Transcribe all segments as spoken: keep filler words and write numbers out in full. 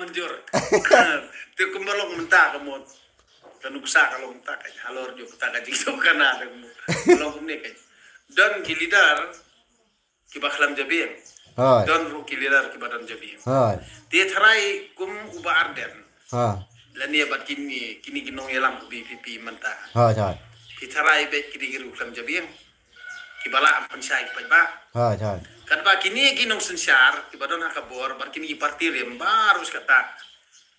Mynjur. Te kumba long mynta ka mut. Ka nuksa ka long mynta ka halor ju mynta ka jingduk kana te kumba long kumne ka. Don ki leader kiba khlem jabieng. Hoi. Don ruh ki leader kiba don jabieng. Hoi. Te tharai kum u Bah Ardent. Ha. Lane bad kini, kini ki nongïalam ka B P P mynta. Hoi, hoi. Ki tharai bad kini ki ruh khlem jabieng. Kiba lah pynshai ki paidbah. Hoi, hoi. Katba kini ki nongsynshar kiba don ha ka bor bad kini ki parti rim baroh shi katta.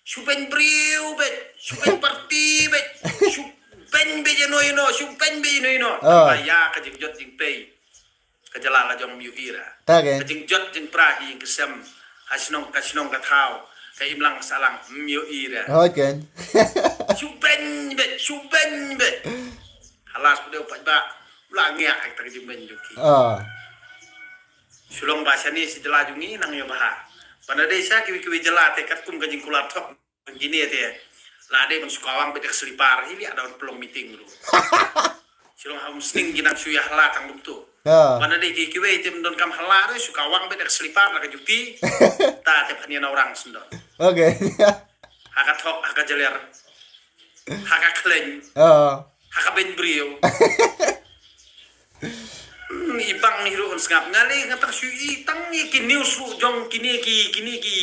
Shu beiñ briew bad, shu beiñ parti bad, shu beiñ bad ïano ïano, shu beiñ bad ïano ïano. Ah. Katba ïa ka jingjot jingpei ka jylla la jong ym ïohi ruh. Ta ke. Ka jingjot jingpra jingkyrshem ha shnong ka shnong ka thaw ka imlang sahlang ym ïohi ruh. Hoi ken. Shu beiñ bad, shu beiñ bad. Halas pdeng pat ba la ngiah ha kata ka jingbeiñ jong ki. Ah. Shu long ba shane shi jylla jong ngi nang ïa bha. Ba na dei sha kiwei kiwei jylla te katkum ka jingkular thok kine te. La dei ban shu kawang bad ka slipar hi liah da wan pynlong meeting ruh. Shu long ha umsning ki nang shu ïa hala tang lum tu. Ha. Ba na dei ki kiwei te ym don kam hala ruh shu kawang bad ka slipar na ka juti. Ta te phan ïa na orang sendon. Okay. Ha ka thok, ha ka jler. Ha ka khleng. Ha. Ha ka beiñ briew. Hmm, i bang hi ruh un sngap. Nga lei nga tang shu i tang i ki news ruh jong kine ki, kine ki.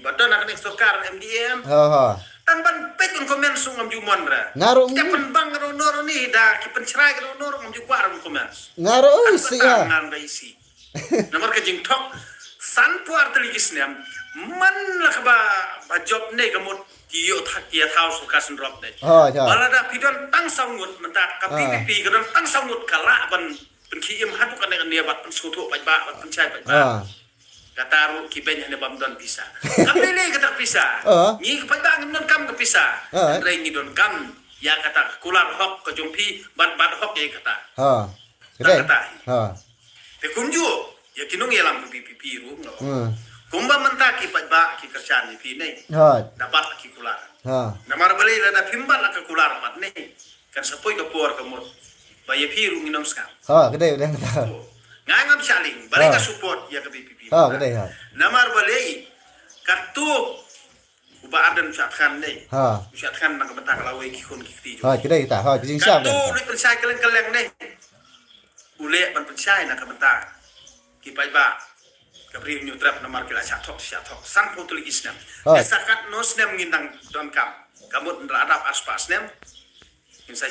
Ba don ha kane sorkar M D M. Ha, ha. Tang ban peit un comment shu ngam ju mon ruh. Nga ruh. Te pynbang ruh nor ni da ki pynshrai ruh nor ngam ju kwah ruh comment. Nga ruh, ui, si ya. Ngan ba isi. Namar ka jingthok sanphew ar tylli ki snem man la kaba, ba jop ne ka mut ki ïoh thak ki ïa thaw sorkar sendrop ne. Ha, ha. Ba lada phi don tang saw ngut mynta ka, ha, P P P ka don tang saw ngut ka lah ban pynkhie im haduh kane kane bad pynsngewthuh paidbah bad pynshai paidbah. Ha. Kata ruh ki beiñ hane bym don pisa. Kam lei lei kata pisa. Ha. Ngi ka paidbah ngim don kam ka pisa. Ha. Hynrei ngi don kam ïa kata ka kular hok ka jong phi bad bad hok ïa kata. Ha. Kata hi. Ha. Te kumjuh ïa ki nongïalam ka B P P ruh nga. Hmm. Kumba mynta ki paidbah ki kyrshan ïa phi ne. Ha. Da bat ki kular. Ha. Namar balei lada phim bat la ka kular pat ne. Kan sa poi ka por ka mut ba ïa phi ruh ngin ym sngap. Ha, ka dei, ka dei. Nga ngam shah lieng balei, ha, nga support ïa ka B P P. Ha, ka dei, ha. Namar balei katto u Bah Ardent u shah thngan ne. Ha. U shah thngan na ka bynta ka lawei ki khun ki kti jong. Ha, ka dei kata. Ha, ka jingshisha. Katto u leit pynshai kylleng kylleng ne. U leit ban pynshai na ka bynta ki paidbah. Ka Bri u Hynñiewtrep namar ki la shah thok, shah thok. Sanphew tylli ki snem. Ha. Te sa katno snem ngin dang don kam. Ka mut la dap arspah snem. Ngin sa